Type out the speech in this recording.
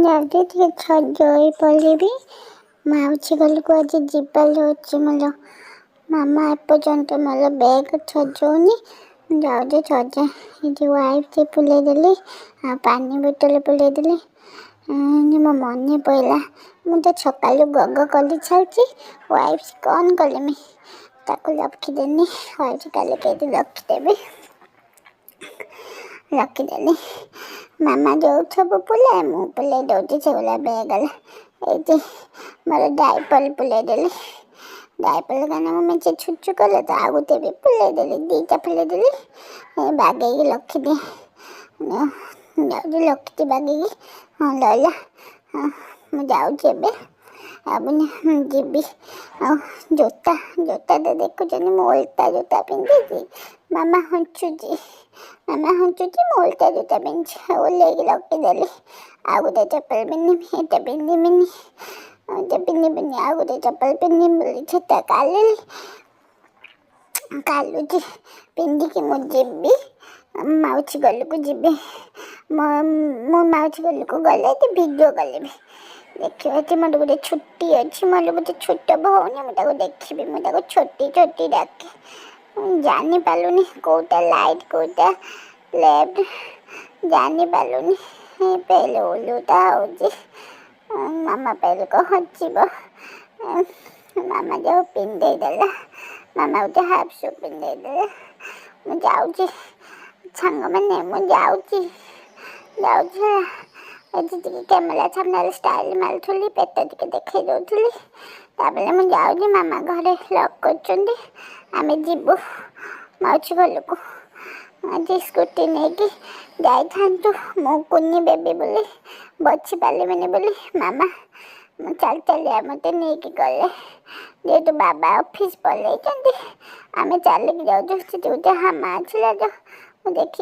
ଯାଉଛି ଟିକେ ସଜ ହେଇ ପଳେଇବି। ମାଉସୀ ଘରକୁ ଆଜି ଯିବାର ଅଛି ମୋର। ମାମା ଏପର୍ଯ୍ୟନ୍ତ ମୋର ବ୍ୟାଗ୍ ସଜଉନି, ମୁଁ ଯାଉଛି ସଜା। ଏଠି ୱାଇପ୍ସ ପୁରେଇ ଦେଲି ଆଉ ପାଣି ବୋତଲ ପୁରେଇ ଦେଲି। ମୋ ମନେ ପଡ଼ିଲା, ମୁଁ ତ ସକାଳୁ ଗଗ କରି ଛାଡ଼ିଛି, ୱାଇପ୍ସ କ'ଣ କରିମି? ତାକୁ ରଖିଦେନି। ୱାଇପ୍ସ କାଲି କେଠି ରଖିଦେବି, ରଖିଦେଲି। ମାମା ଯେଉଁ ସବୁ ପୁଲାଏ, ମୁଁ ପୁଲେଇ ଦେଉଛି ସେଗୁଡ଼ା ବ୍ୟାଗରେ। ଏଇଠି ମୋର ଡାଇପର ପୁଲେଇ ଦେଲି। ଡାଇପର କାରଣ ମୁଁ ମେଞ୍ଚେ ଛୁଚୁ କଲେ ତ, ଆଉ ଗୋଟେ ବି ପୁଲେଇ ଦେଲି, 2ଟା ପୁଲେଇ ଦେଲି। ବାଗେଇକି ରଖିଦିଏ, ଯାଉଛି ରଖିଛି ବାଗେଇକି। ହଁ, ରହିଲା। ହଁ, ମୁଁ ଯାଉଛି ଏବେ ଆଉ ଯିବି। ଆଉ ଜୋତା, ଜୋତା ତ ଦେଖୁଛନ୍ତି, ମୁଁ ଓଲଟା ଜୋତା ପିନ୍ଧିଛି। ମାମା ହଞ୍ଚୁଛି, ମାମା ହଞ୍ଚୁଛି, ମୁଁ ଓଲଟା ଜୋତା ପିନ୍ଧିଛି। ଓହ୍ଲେଇକି ରଖିଦେଲି। ଆଉ ଗୋଟେ ଚପଲ ପିନ୍ଧିବି, ଏଇଟା ପିନ୍ଧିବିନି, ଏଇଟା ପିନ୍ଧିବିନି, ଆଉ ଗୋଟେ ଚପଲ ପିନ୍ଧିବି ବୋଲି ଛୋଟା କାଲିଲି କାଲୁଛି। ପିନ୍ଧିକି ମୁଁ ଯିବି, ମାଉସୀ ଘରକୁ ଯିବି। ମୁଁ ମାଉସୀ ଘରକୁ ଗଲେ ଏଠି ଭିଡ଼ିଓ କରିବି, ଦେଖିବ। ଏଠି ମୋର ଗୋଟେ ଛୁଟି ଅଛି, ମୋର ଗୋଟେ ଛୋଟ ଭଉଣୀ, ମୁଁ ତାକୁ ଦେଖିବି। ମୁଁ ତାକୁ ଛୋଟି ଛୋଟି ଡାକେ। ମୁଁ ଜାଣିପାରୁନି କେଉଁଟା ରାଇଟ୍, କେଉଁଟା ଲେଫ୍ଟ, ଜାଣିପାରୁନି। ପେଲ ଓଲୁଟା ହେଉଛି। ମାମା ପେଲକୁ ହସିବ। ମାମା ଯେଉଁ ପିନ୍ଧେଇ ଦେଲା, ମାମା ଗୋଟେ ହାଫ୍ ସୁ ପିନ୍ଧେଇ ଦେଲା। ମୁଁ ଯାଉଛି ସାଙ୍ଗମାନେ, ମୁଁ ଯାଉଛି, ଯାଉଛି। ହେଲା, ଏଠି ଟିକେ କ୍ୟାମେରା ସାମ୍ନାରେ ଷ୍ଟାଇଲ୍ ମାରୁଥିଲି, ପେଟ ଟିକେ ଦେଖେଇ ଦେଉଥିଲି। ତାପରେ ମୁଁ ଯାଉଛି, ମାମା ଘରେ ଲକ୍ କରୁଛନ୍ତି। ଆମେ ଯିବୁ ମାଉସୀ ଘରକୁ। ଆଜି ସ୍କୁଟି ନେଇକି ଯାଇଥାନ୍ତୁ, ମୁଁ କୁନି ବେବି ବୋଲି ବସି ପାରିବିନି ବୋଲି ମାମା ମୁଁ ଚାଲି ଚାଲି ମୋତେ ନେଇକି ଗଲେ। ଯେହେତୁ ବାବା ଅଫିସ୍ ପଳେଇଛନ୍ତି, ଆମେ ଚାଲିକି ଯାଉଛୁ। ସେଠି ଗୋଟେ ହାମା ଥିଲା ତ ମୁଁ ଦେଖି